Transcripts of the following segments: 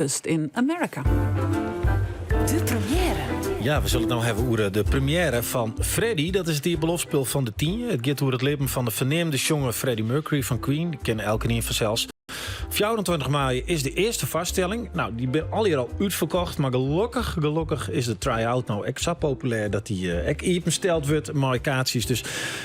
First in America. De premiêre. Ja, we sille it no hawwe oer de premiêre fan Freddie. Dat is it iepenloftspul fan De Tynje. It giet oer it libben fan de ferneamde sjonger Freddie Mercury fan Queen. Dy ken elkenien fansels. 24 maaie is de earste foarstelling. Nou, dy binne allegear al útferkocht. Mar gelokkich, gelokkich is de try-out no ek sa populêr dat dy ek iepensteld wurdt mei kaartsjes. Dus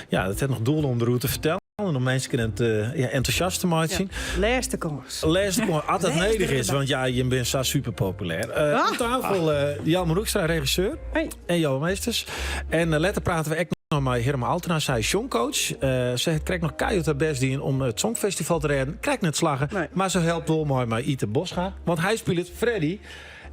ja, dat hat noch doel om deroer te fertellen. En om minsken ent, ja, entûsjast te meitsjen. Ja. Lêste kâns. Lêste kâns, as dat nedich is, want ja, jim binne sa super populêr. Uh, Oan tafel uh, Jelmer Hoekstra, regisseur. Hey. En Johan Meesters. En uh, letter prate we ek noch mei Herma Altena, sy is sjongcoach. Uh, se hat krekt noch keihard har bêst dien om it Songfestival te rêden. Krekt net slagge, Nee. mar se helpt wol mei mei Ite Bosga. Want hy spilet Freddie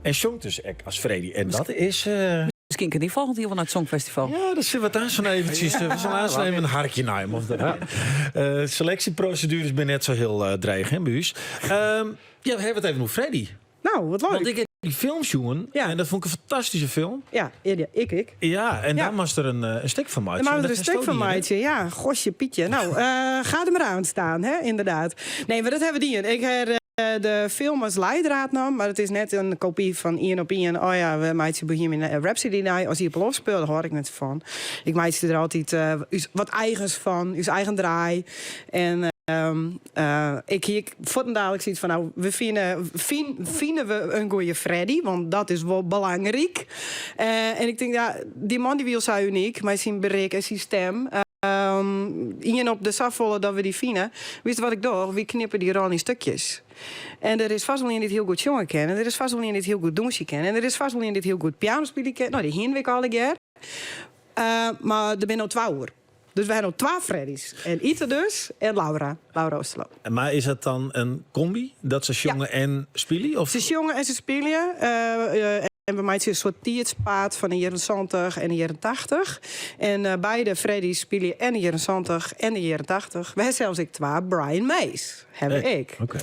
en sjongt dus ek as Freddie. En dat is... Uh, Miskien kin dy folgjend jier wol nei it Songfestival. Ja, dat sille we aanst eventsjes. We sille aanst even in harkje nei him. Of dat, uh, seleksjeprosedueres binne net sa hiel uh, dreech hè, by ús. Um, ja, we hawwe it even oer Freddie. Nou, wat leuk. Want ik ha dy film sjoen Ja. en dat fûn ik in fantastyske film. Ja, ja, ik ek. Ja, en Ja. dan moast der in, eh, in stik fan meitsje. Dan moast En der in dat stik hast fan dien, hè? meitsje. Ja, gosje Pietje. Nou, eh, ga der mar oan stean, hè, ynderdaad. Nee, mar dat hawwe we dien. Ik ha de film as leidraad nommen, mar it is net in kopy fan ien op ien. Oh ja, we meitsje Bohemian Rhapsody nei as iepenloftspul, dêr hâld ik net fan. Ik meitsje der altyd ús wat eigens fan, ús eigen draai. En ik hie fuortendaliks sokyts fan, nou, we fine, fyn, fine we in goede Freddie, want dat is wol belangryk. En ik tink, ja, dy man dy wie al sa unyk mei syn berik en syn stim. Ien op de safolle dat we dy fine. Witst wat ik doch? Wy knippe dy rol yn stikjes. En der is fêst wol ien dy't hiel goed sjonge kin. En der is fêst wol ien dy't hiel goed dûnsje kin. En der is fêst wol ien dy't hiel goed piano spylje kin. No, dy hiene we ek allegear. Mar der binne no twa oer. Dus we hawwe no twa Freddy's. En Ite dus en Laura. Laura Oosterloo. Mar is dat dan in komby? Dat se sjonge en spylje? Of? Se sjonge en se spylje. En we meitsje in soart tiidspaad fan de jierren 70 en de jierren 80. En beide Freddy's spylje en de jierren 70 en de jierren 80. We hawwe sels ek twa Brian May's. Hawwe we ek. Oké.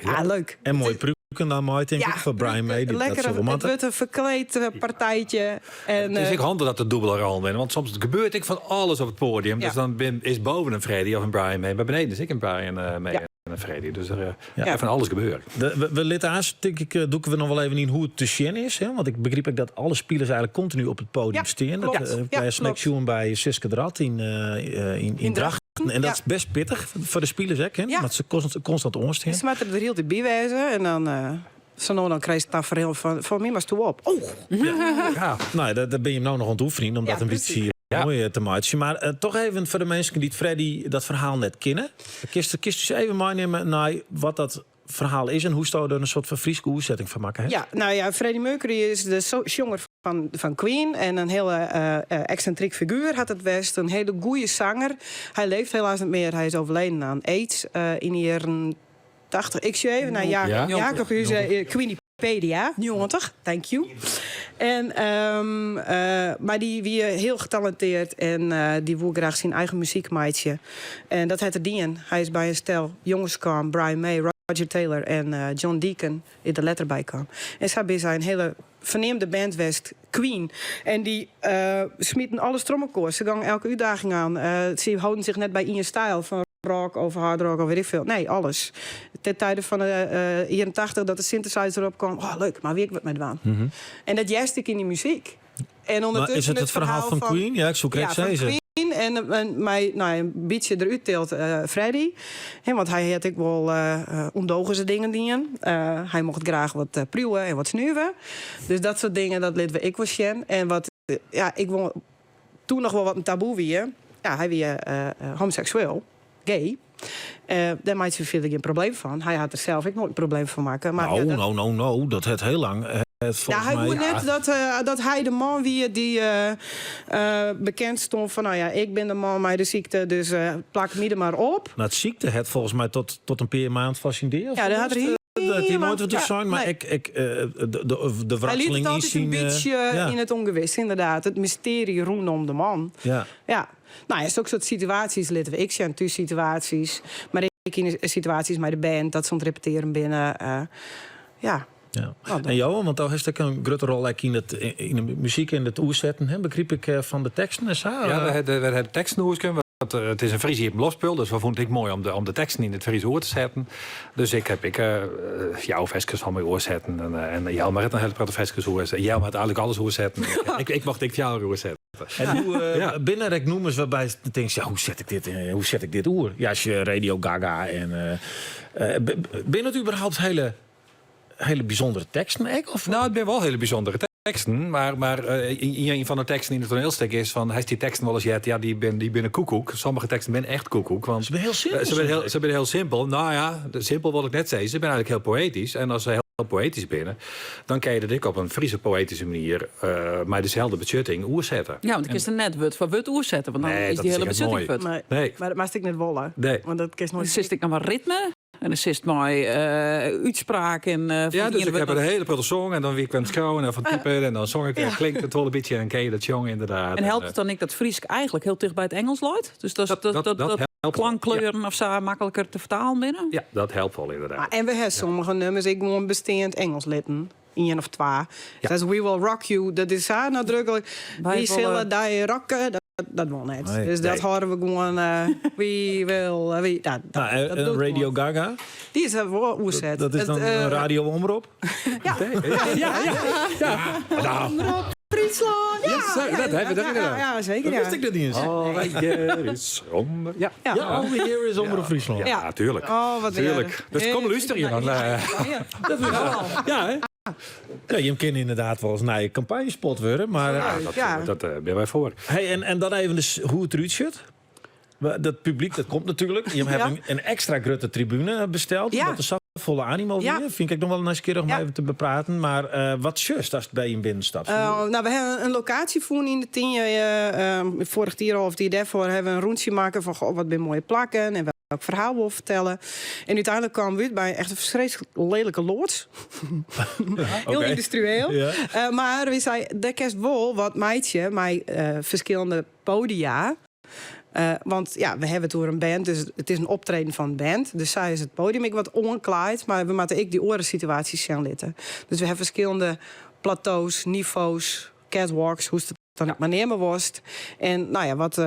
Ja, leuk. En moaie pruken dan mei, tink ik, foar Brian May. Ja, lekker. It wurdt in ferkleed partijtje. En, It is ek handich dat der dûbele rollen binne, want soms gebeurt ek fan alles op it poadium. Ja. Dus dan bin, is boven in Freddie of in Brian May, mar beneden is ek in Brian eh, May Ja. en in Freddie. Dus der eh, Ja. kin fan alles gebeure. De, we, we litte aanst, tink ik, eh, dûke we noch wol even yn hoe't it te sjen is. Hè? Want ik begryp ek dat alle spilers eigentlik kontinu op it poadium Ja, stean. klopt. Dat, eh, Ja, wy klopt. sjoen by Siske de Rat yn, eh, yn, yn Yn Drachten. En dat ja. is bêst pittich foar de spilers ek, hè? Ja. Want se konstant, konstant oanstean. Se moatte der hieltyd by wêze en dan eh, sa no en dan krijst tafereel fan fan my moatst op. Oh, Ja. Nou, ja, dêr binne jim no noch oan it oefenjen om Ja, dat in precies. bytsje Ja. moai te meitsjen. Mar eh, toch even foar de minsken dy't Freddie dat ferhaal net kenne. Kinst, kinst ús even meinimme nei wat dat ferhaal is en hoe'tsto der in soart fan Fryske oersetting fan makke hast? Ja, nou ja, Freddie Mercury is de sjonger fan, fan Queen en in hiele eh, eh, eksintryk figuer hat it west. In hiele goede sanger. Hy libbet helaas net mear. Hy is oerleden oan AIDS eh, yn de jierren 80. Ik sjoch even nei Jacob. Ja. Jacob is eh, Queenipedia, 90, thank you. En, ehm, eh, mar dy wie hiel getalentearre en eh, dy woe graach syn eigen muzyk meitsje. En dat hat er dien. Hy is by in stel jonges kaam, Brian May, Roger Taylor en eh, John Deacon is der letter by kaam. En sa binne sy in hiele ferneamde band west, Queen. En dy eh, smieten alles troch elkoar. Se gongen elke útdaging oan. Eh, se holden sich net by ien styl fan rock of hard rock of weet ik veel. Nee, alles. Ten tijde fan de eh, jierren 80 dat de synthesizer opkaam. Oh, leuk, mar wy ek wat mei dwaan. En dat hearst ek yn dy muzyk. En Mar ûndertusken is it it ferhaal fan Queen? Ja, ik soe krekt Ja, fan sizze. Queen en, en mei nou, in bytsje derút tilt eh Freddie. Hè, want hy hat ek wol eh ûndogense dingen dien. Eh, hy mocht graach wat eh, priuwe en wat snuve. Dus dat soart dingen, dat litte we ek wol sjen. En wat eh, ja, ek wol doe noch wol wat in taboe wie. Ja, hy wie eh, eh, homoseksueel, gay. Eh, dêr meitsje we fierder gjin probleem fan. Hy hat der sels ek noait in probleem fan makke. Mar No, ja, dat- no, no, no, dat hat hiel lang. eh, ja, folgens hy my. woe net dat, eh, dat hy de man wie dy't eh, eh, bekend stond fan, nou ja, ik bin de man mei de sykte, dus eh, plak my der mar op. Nou, it sykte hat folgens my tot, tot in pear maand foar syn dea. of Ja, dat hat er zo. Dat hy hiel noait wat lang- te sein, mar nee. ik, ik, eh, de, de, de Hy liet wrakseling it yn altyd in syn, eh, bytsje ja. yn it ûngewis, ynderdaad. It mystearje rûnom de man. Ja. Ja, nou ja, sokke soart situaasjes litte we ek sjen, thússituaasjes, mar ek yn de situaasjes mei de band, dat se oan it repetearjen binne. eh, ja. Ja. Nou, En Johan, want do hast ek in grutte rol ek yn, it, yn de muzyk en it oersetten, hè, begryp ik, eh, fan de teksten en sa. Ja, we hawwe we hawwe teksten oerskreaun. Dat, it is in Frysk iepenloftspul, dus we fûnen it ek moai om de teksten yn it Frysk oer te setten. Dus ik ha ek fjouwer ferskes fan my oersetten en Jelmer hat in hiele protte ferskes oersetten. Jelmer hat eigenlik alles oersetten. Ik mocht ek fjouwer oersette. En hoe, binne der ek nûmers wêrby't tinkst, ja, hoe set ik dit, hoe set ik dit oer? Ja, as je Radio Gaga en binne it überhaupt hiele, hiele bysûndere teksten ek? Of? No, it binne wol hiele bysûndere teksten, mar ien fan de teksten yn it toanielstik is fan, hast dy teksten wolris heard? Ja, dy binne koekoek. Sommige teksten binne echt koekoek. Want Se binne hiel simpel. Se binne hiel simpel. No ja, simpel wol ik net sizze. Se binne eigenlik hiel poëtysk. En as se hiel poëtysk binne, dan kinne je dat ek op in Fryske poëtyske manier mei deselde betsjutting oersette. Ja, want kinst it net wurd foar wurd oersette, want dan Nee, is dat dy is hiele ek net betsjutting moai. fuort. Nee. Nee. Mar dat moatst ek net wolle. Nee. Want dat kinst noait. Dan sitst ek noch mei ritme en dan sitst mei útspraak en fan Ja, it dus iene ik wurd ha in hiele protte songen en dan wie ik oan it skriuwen en fan typen en dan song ik en klinkt it wol in bytsje en kin je dat sjonge ynderdaad. En helpt it dan ek dat Frysk eigenlik hiel ticht by it Ingelsk leit? Dus dat, dat, dat, dat dat helpt wol. klankkleuren of sa makliker te fertalen binne? Ja, dat helpt wol ynderdaad. Ah, en we ha sommige nûmers ek gewoan besteand Ingelsk litten. Ien of twa. Ja. Dat is We Will Rock You, dat is sa nadruklik. Wy Wy sille wolle- dy rocke, dat wol net. Nee. Dus dat Nee. hâlde we gewoan. We will. We, dat, dat, Nou, en, dat en doet Radio gewoan. Gaga, Dy is er wol oerset. dat is dan Het, in radio-omrop? Ja. Ja, ja, ja. Nou, Omrop Fryslân. Ja, Ja, dat hebben we ja, er ja, inderdaad. ja, zeker. Dat Ja. wist ik net eens. Oh, hier is om. Ja, Ja. Ja, all we hear is Omrop Fryslân. ja, Ja. tuurlijk. Oh, wat Tuurlijk. heerlijk. Dus kom luisteren dan. Ja. Dat is wel. Ja, hè? Ja, je kan inderdaad wel eens naar je campagnespot worden, maar... Ja, dat, Ja. dat ben wij voor. Hey, en dan even dus hoe it derút sjocht. Dat publyk, dat komt natuerlik. Je hebt in ekstra grutte tribune besteld. Ja. Dat der safolle animo wie. Fyn ik noch wol nijsgjirrich om even te bepraten. Mar wat sjochst ast by jim binnenstapst? No, we ha in lokaasje fûn yn de Tynje. Foarich jier al of it jier dêrfoar ha we in rûntsje makke fan goh, wat binne moaie plakken en welk ferhaal wol fertelle. En úteinlik kamen we út by echt in ferskriklik lelike loads. Hiel yndustrieel. Mar wy sei, dêr kinst wol wat meitsje mei ferskillende poadia. Want ja, we hawwe it oer in band, dus it is in optreden fan in band. Dus sa is it podium ek wat oanklaaid, mar we moatte ek dy oare situaasjes sjen litte. Dus we hawwe ferskillende plato's, nivo's, catwalks, hoe'tst it dan ek mar neame wolst. En no ja, wat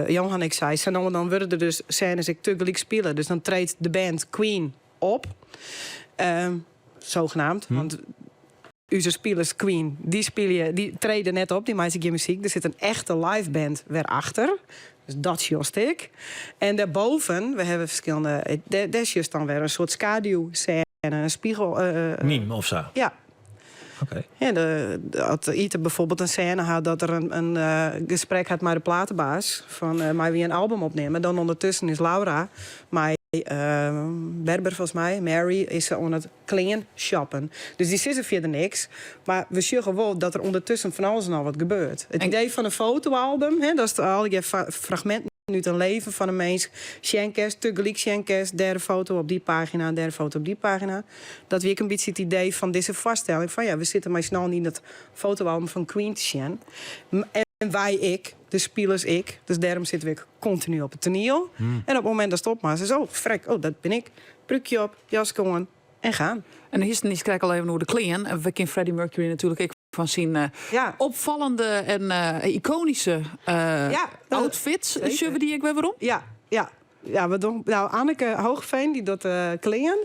Johan ek sei, sa no en dan wurde der dus sênes ek tegelyk spile. Dus dan treedt de band Queen op, zogenaamd, want ús spilers Queen, dy spylje, dy trede net op, dy meitsje gjin muzyk. Der sit in echte live band wer achter. Dus dat sjochst ek. En dêrboven, we hawwe ferskillende, dêr sjochst dan wer in soart skaduwsêne, in spegel. Mime of sa? Ja. Oké. Ja, as Ite byfoarbyld in sêne hat dat er in gesprek hat mei de platebaas fan mei wy in album opnimme, dan ûndertusken is Laura mei Berber, folgens my, Mary, is se oan it klean shoppen. Dus dy sizze fierder niks, mar we sjogge wol dat der ûndertusken fan alles en noch wat gebeurt. It idee fan in fotoalbum, hè, datst allegear fragminten út in leven fan in minsk sjen kinst, tegelyk sjen kinst, dêr in foto op dy pagina en dêr in foto op dy pagina. Dat wie ek in bytsje it idee fan dizze foarstelling. Fan ja, we sitte mei s'n allen yn dat fotoalbum fan Queen te sjen. En wy ek, de spilers ek. Dus dêrom sitte we ek kontinu op it toaniel. En op it momint datst op moatst, is oh, frek, oh, dat bin ik. Prúkje op, jaske oan en gaan. En hiest it krekt al even oer de klean. En we kenne Freddie Mercury natuerlik ek fan syn opfallende en ikonyske outfits. Sjogge we dy ek wer werom? Ja. Ja, we dogge, no, Anneke Hoogeveen, dy docht de klean.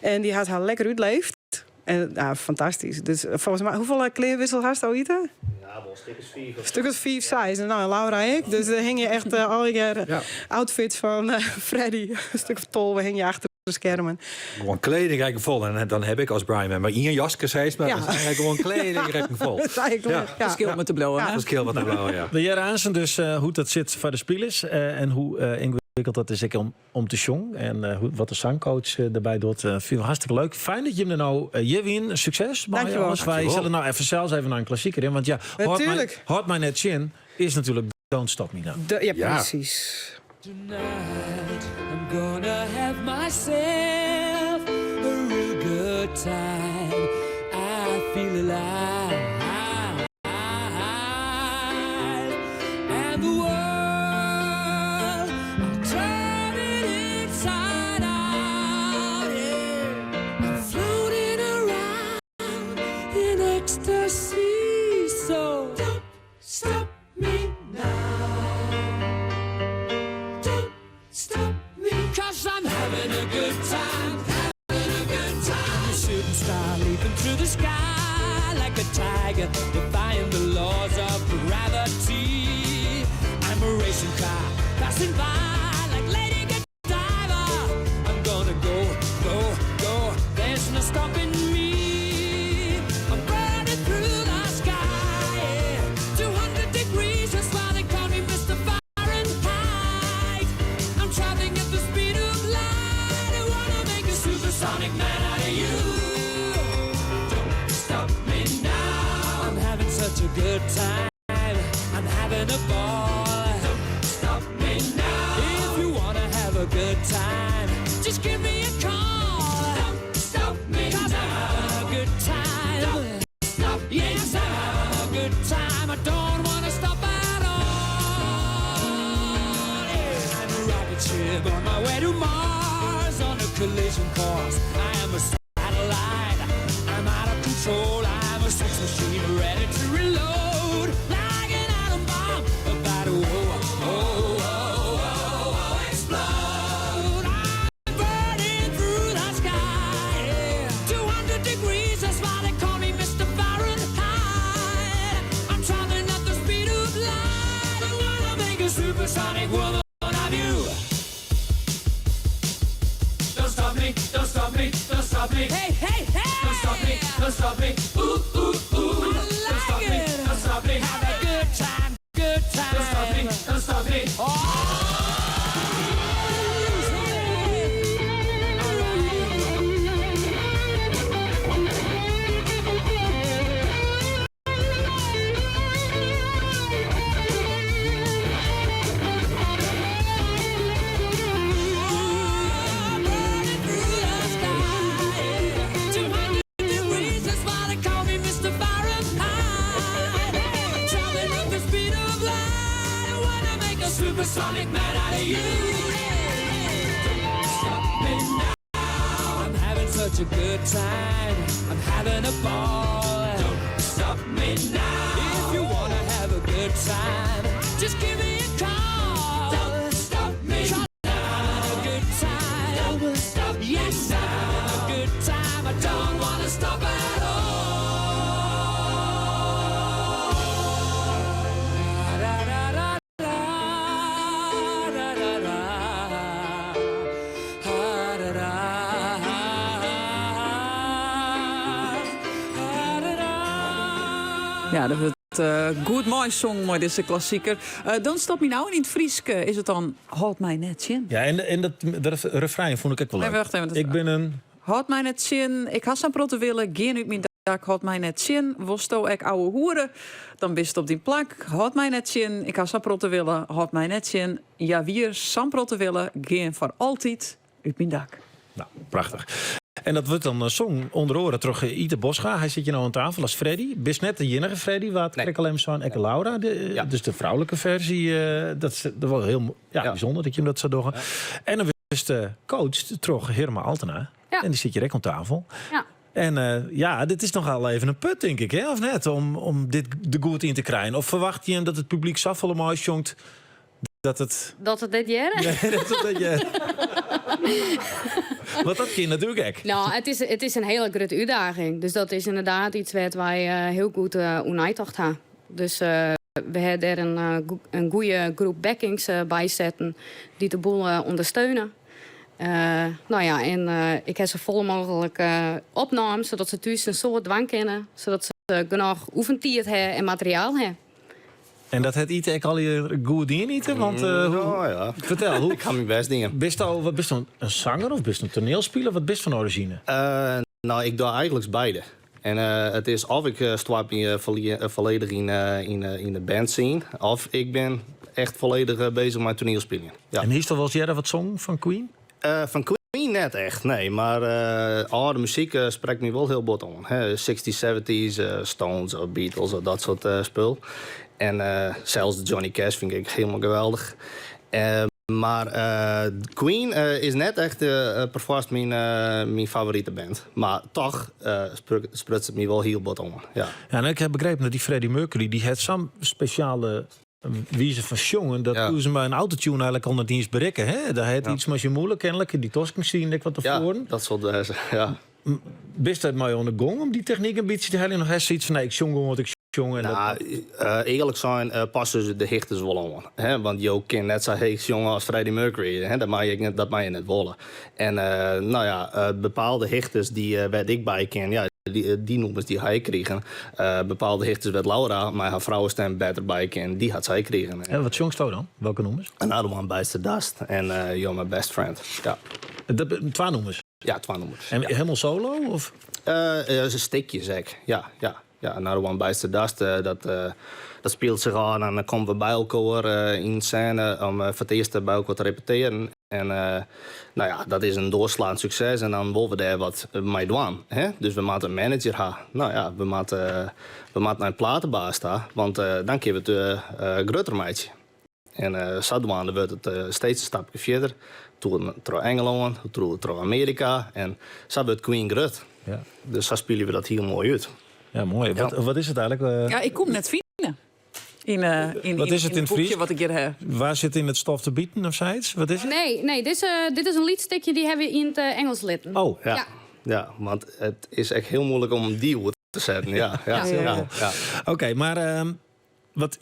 En dy hat har lekker útleefd. En, ja, fantastysk. Dus folgens my, hoefolle kleanwissel hast al, Ite? Ja, wol stik as fiif. Stik as fiif, seis. En no, Laura ek. Dus dêr hingje echt allegear outfits fan Freddie. In stik of 12 hingje achter de skermen. Gewoan kledingrekken fol. En dan ha ik as Brian mar ien jaske, sis mar. Dan ha ik gewoan kledingrekken fol. Dat is eigenlik, ja. Ferskil met de blauwe, hè? Ferskil wat de blauwe, ja. We hearre aansen dus hoe't dat sit foar de spilers en hoe yngewikkeld dat is ek om te sjongen. En hoe, wat de sangcoach derby docht. Fyn ik hartstikke leuk. Fijn dat jim der no hjir wienen. Sukses mei Dankjewel. alles. Wy Dankjewel. sille no even sels even nei in klassiker yn. Want ja, Natuerlik. Hâld my net tsjin is natuerlik Don't Stop Me Now. Ja, presys. Tonight I'm gonna have myself a real good time. I feel alive. And the world, I'm turning inside out. Yeah. I'm floating around in ecstasy. So don't stop me now. through the sky like a tiger, defying the laws of gravity. I'm a racing car passing by like Lady Godiva. I'm gonna go, go, go. There's no stopping me. I'm burning through the sky. Yeah. 200 degrees, that's why they call me Mr. Fahrenheit. I'm traveling at the speed of light. I wanna make a supersonic man out of you. Don't stop me now. I'm having such a good time. I'm having a ball. Don't stop me now. If you wanna have a good time, just give me a call. Don't stop me 'Cause I'm having a good time. Don't stop yes, I'm having a good time. I don't wanna stop at all. Yeah. I'm a rocket ship on my way to Mars on a collision course. I am a satellite. I'm out of control. I'm a sex machine ready to reload like an atom bomb about to oh, oh, oh, oh, oh, explode. I'm burning through the sky. Yeah. 200 degrees, that's why they call me Mr. Fahrenheit. I'm traveling at the speed of light. I wanna make a supersonic woman of you. Don't stop me, don't stop me, don't stop me. Hey, hey, hey! Don't stop me, don't stop me. Ooh, ooh, ooh. Don't stop me, don't stop me. Have a good time, good time. Don't stop me, don't stop me. Oh! All right. Burning through the sky. 200 degrees, that's why they call me Mr. Fahrenheit. Traveling at the speed of light. I wanna make a supersonic man out of you. Don't stop me now. I'm having such a good time. I'm having a ball. Don't stop me now. If you wanna have a good time, just give me a call. Don't stop me now. I'm having a good time. Don't stop yes, I'm having a good time. I don't wanna stop at all. Da, da, da, da, da, da, da. Da, da, da. Da, da, da. Ja, dat wurdt goed moai songen, moai dizze klassiker. Don't Stop Me Now. En yn it Frysk is it dan Hâld my net tsjin. Ja, en dat refrein fûn ik ek wol Nee, leuk. wacht even, dat- Ik bin in... Hâld my net tsjin, ik ha sa'n protte wille, gean út myn dak, hâld my net tsjin. Wolsto ek ouwehoere, dan bist op dyn plak. Hâld my net tsjin, ik ha sa'n protte wille, hâld my net tsjin. Ja, wier, sa'n protte wille, gean foar altyd út myn dak. Nou, prachtich. En dat wurdt dan songen ûnder oare troch Ite Bosga. Hy sit hjir no oan tafel as Freddy. Bist net de iennige Freddy, wat Nee. ik al even sein. Ek Laura, dus de froulike ferzje. Dat is wol hiel bysûnder dat je dat sa dogge. En dan is de coach troch Herma Altena. En dy sit hjir ek oan tafel. Ja. En ja, dit is nochal even in put, tink ik, hè? Of net? Om dit der goed yn te krijen. Of ferwachtsje je dat it publyk safolle meisjongt dat it... Dat it dit hearre? Nee, dat je... Want dat kin natuerlik ek. Nou, it is in hiele grutte útdaging. Dus dat is ynderdaad yts wêr't wy hiel goed oer neitocht ha. Dus we ha dêr in goede groep backings by setten dy't de boel ûndersteune. Nou ja, en ik ha safolle mooglik opnommen, sadat se thús in soad dwaan kinne, sadat se genôch oefentiid ha en materiaal ha. En dat hat Ite ek al goed dien, Ite? Want, hoe, Oh, ja. Fertel, hoe, Ik ha myn bêst dien. Bist al, wat bist dan, in sanger of bist in toanielspiler? Wat bist fan origine? Nou, ik doch eigentlik beide. En it is of ik stoart my folledich yn de band scene, of ik bin echt folledich beuzich mei toanielspyljen. Ja. En hiest al wolris earder wat songen fan Queen? Fan Queen net echt, nee. Mar âlde muzyk sprekt my wol hiel bot oan. Hè. 60s, 70s, Stones of Beatles of dat soart spul. En sels de Johnny Cash fyn ik hielendal geweldich. Mar Queen is net echt perfoarst myn favorite band. Mar dochs sprekt it my wol hiel bot oan. Ja. Ja, en ik ha begrepen dat dy Freddie Mercury dy hat sa'n spesjale wize fan sjongen dat koene se mei in autotune eigentlik al net iens berikke. Hè? Dêr hat iets mei syn mûle kenlik, dy tosken sjen ek wat Ja, tefoaren. dat sil wêze, ja. Bist der mei oan de gong om dy technyk in bytsje te heljen? Of hast sayts fan nee, ik sjong gewoan wat ik sjong en dat... Nou, earlik sein passe se de hichtes wol oan. Hè? Want jo kin net sa heech sjonge as Freddie Mercury. Hè? Dat mei ik net, dat mei je net wolle. En no ja, bepaalde hichtes dy wêr't ik by kin, ja, dy nûmers dy ha ik krigen. Bepaalde hichtes wêr't Laura mei har frouwestim better by kin, dy hat sy krigen. En wat sjongsto dan? Welke nûmers? Another One Bites the Dust en You're My Best Friend. Ja. Dat, twa nûmers? Ja, twa nûmers. En helemaal solo? Of? Uh, stikjes ek, ja. ja. Ja, Another One Bites the Dust, dat, dat spilet sich ôf. Dan komme we by elkoar yn sêne om foar it earst by elkoar te repetearen. En no ja, dat is in doorslaand sukses en dan wolle we dêr wat mei dwaan. Hè? Dus we moatte in manager ha. No ja, we moatte, we moatte nei in platebaas ta, want dan kinne we it grutter meitsje. En sadwaande wurdt it steeds in stapke fierder. Troch Engelân, troch Amearika en sa wurdt Queen grut. Ja. Dus sa spylje we dat hiel moai út. Ja, moai. Ja. Wat is it eigenlik? Ja, ik koe 'm net fine. Yn Wat is it yn it boekje Frysk? wat ik hjir ha. Wa sit yn it stof te biten of sayts? Wat is it? Nee, nee, dit is in lyts stikje, dy hawwe we yn it Ingelsk litten. Oh. Ja. Ja. Ja, want it is ek hiel muoilik om dy oer te setten. Ja, ja, Ja. ja, ja. Oké, mar wat,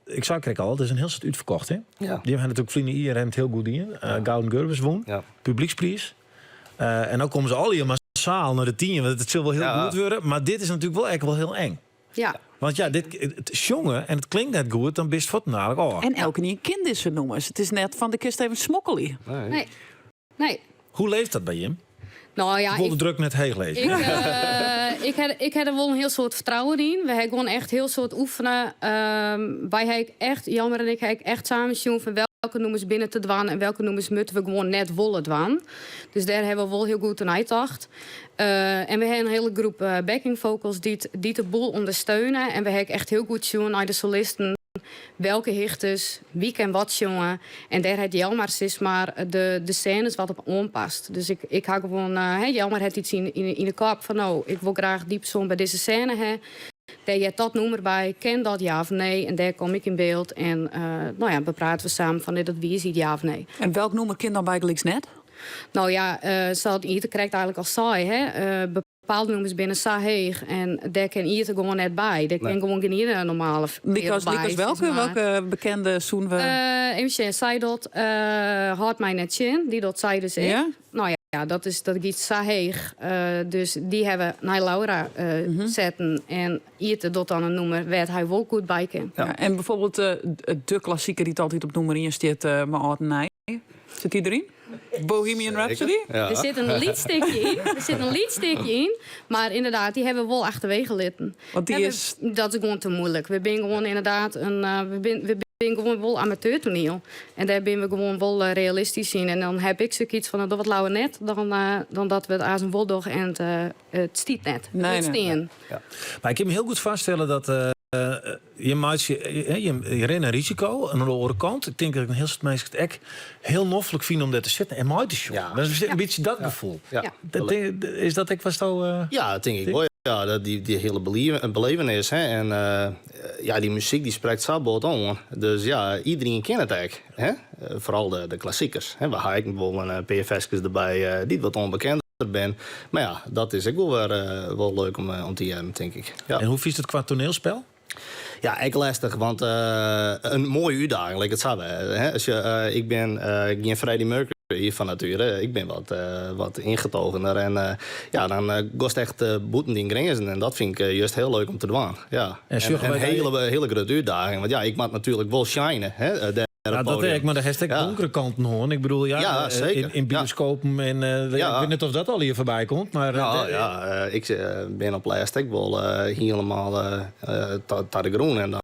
ik sei krekt al, it is in hiel soad útferkocht. Hè? Ja. Dy ha natuerlik ferline jier it hiel goed dien. Gouden Gurbe wûn, Ja. publykspriis. En no komme se allegear massaal nei de Tynje, want it sil wol hiel Ja. goed wurde. Mar dit is natuerlik wol ek wol hiel eng. Ja. Want ja, dit, it sjongen en it klinkt net goed, dan bist fuortendalik ôf. En elkenien kin dizze nûmers. It is net fan de kinst even smokkelje. Nee. Nee. Nee. Hoe leeft dat by jim? No ja, Ik wol de ik, druk net heech lizze. ik ha der wol in hiel soad fertrouwen yn. We ha gewoan echt hiel soad oefene. Wy ha echt, Jelmer en ik ha echt samen sjoen fan welke nûmers binne te dwaan en welke nûmers moatte we gewoan net wolle dwaan. Dus dêr ha we wol hiel goed nei tocht. En we ha in hiele groep backing vocals dy't de boel ûndersteune. En we ha echt hiel goed sjoen nei de solisten. Welke hichtes, wie kin wat sjonge. En dêr hat Jelmar sis mar de sênes wat op oanpast. Dus ik ha gewoan, hè, Jelmar hat iets yn de kop fan no, ik wol graach dy persoan by dizze sêne ha. Dêr heart dat nûmer by, kin dat ja of nee? En dêr kom ik yn byld en no ja, beprate we samen fan is dat wiisheid ja of nee. En welk nûmer kin dan bygelyks net? No ja, sa't Iete krekt eigenlik al sei, hè, bepaalde nûmers binne sa heech en dêr kin Iete gewoan net by. Dêr kin gewoan gjin iene normale Lykas, by, lykas sis welke, mar. welke bekende soene we... Even sjen, sy docht Hâld my net tsjin, dy docht sy dus ek. Ja? No ja, dat giet sa heech. Dus dy ha we nei Laura setten. En Iete docht dan in nûmer wêr't hy wol goed by kin. Ja, en bijvoorbeeld de klassiker dy't altyd op nûmer ien stiet, mei âld en nij. Sit dy deryn? Bohemian Rhapsody? Ja. Der sit in lyts stikje yn. Der sit in lyts stikje yn. Mar ynderdaad, dy ha we wol achterwege litten. Want dy Ja, is... Dat is gewoan te muoilik. We binne gewoan ynderdaad in, we binne gewoan wol amateurtoaniel. En dêr binne we gewoan wol realistysk yn. En dan ha ik soks fan, dat wat leaver net, dan dat we it aanst wol dogge en it stiet net. It Nee, wurdt nee. stean. Mar ik kin my hiel goed foarstelle dat je meitsje, je rinne in risiko. En oan de oare kant, ik tink dat in hiel soad minsken it ek hiel noflik fine om dêr te sitten en mei te sjongen. Ja. Dat is in bytsje dat gefoel. Ja. Ja. Dat tink, is dat ek watsto... Ja, dat tink ik wol. Ja, dat dy hiele belevenis. Hè? En ja, dy muzyk dy sprekt sa bot oan. Dus ja, iderien kin it ek. Hè? Foaral de klassikers. Hè? We ha ek wol in pear ferskes derby dy't wat ûnbekender binne. Mar ja, dat is ek wol wer wol leuk om te hearren, tink ik. Ja. En hoe fynst it kwa toanielspel? Ja, ek lestich, want in moaie útdaging, lit ik it sa wêze. Hè? As je, ik bin gjin Freddie Mercury fan natuere, ik bin wat ingetogener. En ja, dan giest echt bûten dyn grinzen en dat fyn ik just hiel leuk om te dwaan. Ja. En sjogge En wy in dy- hiele grutte útdaging, want ja, ik moat natuerlik wol shinen, hè, dêr Ja, op dat podium. ek, mar dêr hast ek donkere kanten hân. Ik bedoel, ja, Ja, zeker. yn bioskopen en ik wit net oft dat al hjir foarby komt, mar Nou, ja, ik bin op lêst ek wol hielendal ta de grûn. En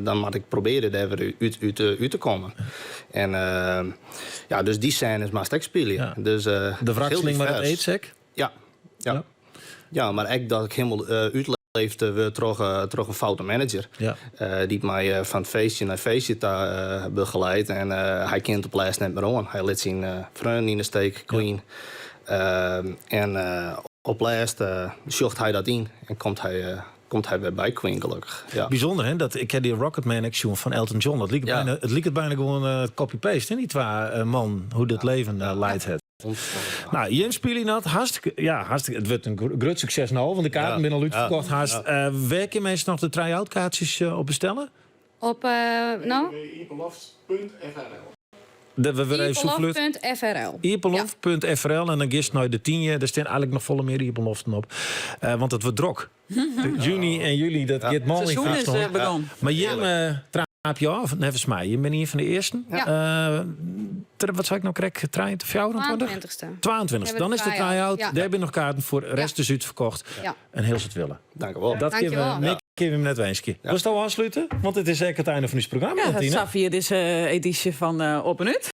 dan moat ik probearje dêr wer út te kommen. En ja, dus dy sênes moatst ek spylje. Dus, De hiel wrakseling mei dat divers. aids ek? Ja, ja. Ja, mar ek dat ik hielendal útleefd wurd troch in foute manager. Dy't my fan it feestje nei feestje ta begeleidt. En hy kin it op lêst net mear oan. Hy lit syn freonen yn de steek, Queen. En op lêst sjocht hy dat yn en komt hy wer by Queen, gelokkich. Ja. Bysûnder, hè? Dat, ik ha dy Rocketman ek sjoen fan Elton John. Dat liket bijna, it liket bijna gewoan copy-paste, hè? Dy twa man, hoe't it leven leid hat. Nou, jim spylje dat hartstikke, ja, hartstikke, it wurdt in grut sukses no, want de kaarten binne al útferkocht hast. Wêr kinne minsken noch de try-out kaartsjes op bestelle? Op, no? De, we wurde even soeflucht. Iepenloft.frl. Iepenloft.frl en dan giest nei de Tynje. Dêr stean eigentlik noch folle mear iepenloften op. Want it wurdt drok. Juny en july, dat giet mâl yn Seizoen is Fryslân. begûn. Mar jim traapje ôf, neffens my. Jim binne ien fan de earsten. Ja. Wat sei ik no krekt? 23, 24? 22e. 22e. Dan is de try-out. Ja. Dêr binne noch kaarten foar. Rest is útferkocht. Ja. In hiel soad wille. Dank u wol. Dat kinne we, Dankjewol. mear kinne we net winskje. Wolst al ôfslute? Want it is ek it ein fan ús programma, Ja, Tine. safier dizze edysje fan Op en Ut.